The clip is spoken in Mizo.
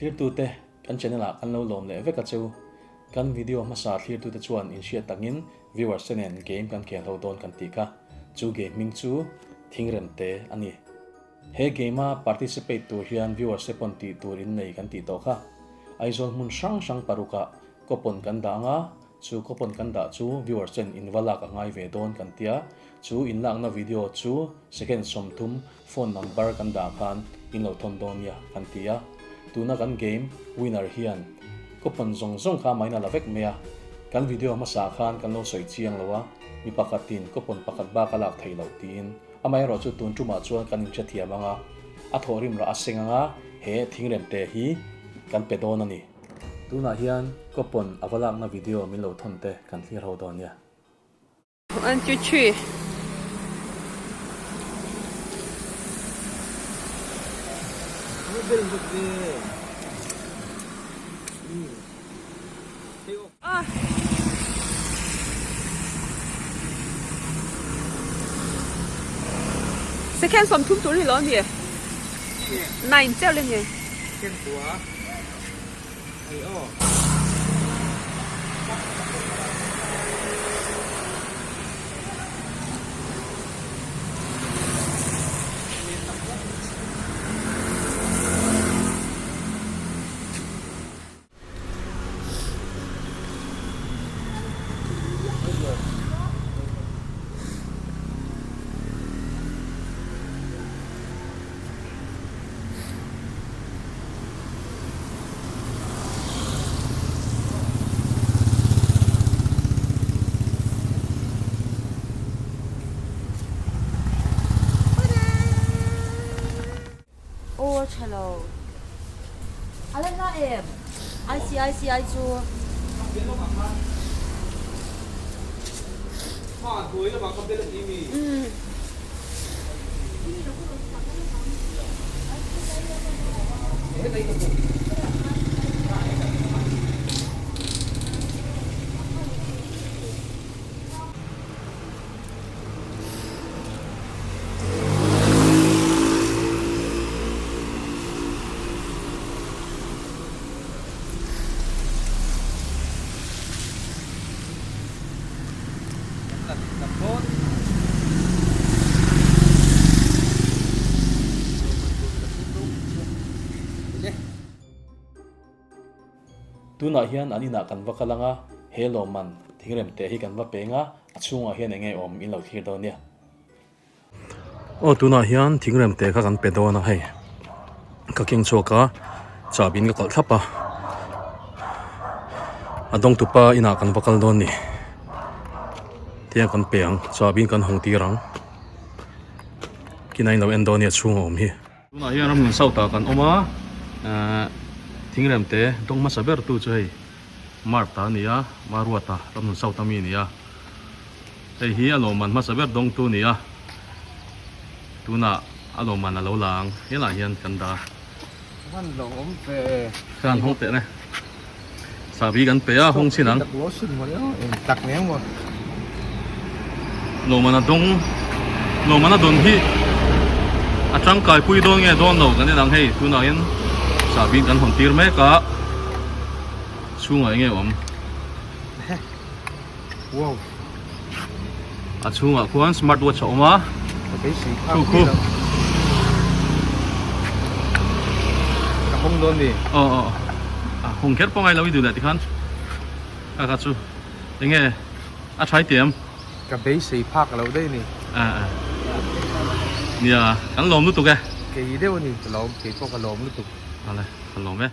Thlirtute kan channel ah kan lo lawm leh vek a cheu. Kan video hmasa thlirtute chuan in hriat takin viewers te nen game kan khel ho dawn kan tih kha. Chu game hming chu Thingremte a ni. He game a participate tur hian viewers te pawn tih tur in nei kan tih tawh kha. Aizawl hmun hrang hrang parukah coupon kan dah anga Chu coupon kan dah chu viewers ten in va lak a ngai ve dawn kan tia, chu in lakna video chu second 30 phone number kan dah khan in lo thawn dawn nia kan ti a. Tuna kan game winner hian coupon zawng zawng kha maina la vek mai a, kan video hmasa khan kan lo sawi chiang lo a, mi pakhatin coupon pakhat bak a lak theih loh tiin. Amaherawh chu tun tumah chuan kan inhrethiam anga, a thawhrim rah a seng anga he thingremte hi kan pe dawn a ni. Tunah hian coupon a va lakna video min lo thawn te kan thlir ho dawn nia. One two three. Second 30 tur hi lo a ni. Nine chiah le ni. Aw a tha lo. A la hla em? ICICI chu. Tunah hian an inah kan va kal ang a, he lawmman thingrem teh hi kan va peng a, a chhungah hian eng nge awm in lo thlir dawn nia. Aw tunah hian thingrem teh kha kan pe dawn a hei ka keng chhuak a chahbi in ka kalh thlap a, a dawng tupa inah kan va kal dawn ni tiang kan pe ang chahbi in kan hawng tir ang kinah in lo en dawn nia a chhungah awm hi. Tunah hian ramhlun south ah kan awm a, ehh thingrem te dawng hmasa ber tu chu hei Martha a ni a, Maruata ramhlun south ami a ni a, hei hi a lawmman hmasa ber dawng tu a ni a, tunah a lawmman a lo la ang helaiah hian kan dah a. Khan lo awm ve. Khan hawng teh le. Sahbi kan pe a hawng chin ang. Lawmman a dawng lawmman a dawn hi a tangkai pui dawn nge dawn lo kan en ang hei tunah hian sahbi kan hawn tir mek a chhungah enge awm wow a chhungah khuan smart watch a awm a khu khu ka hawng dawn ni aw aw a hawng kher pawh ngai lo i duh leh tikhan ka kha chu enge a thai tiam ka beisei phak lo daih ni a a nia kan lawm lutuk e kei deuh a ni ka lawm kei pawh ka lawm lutuk ale ka lawm e.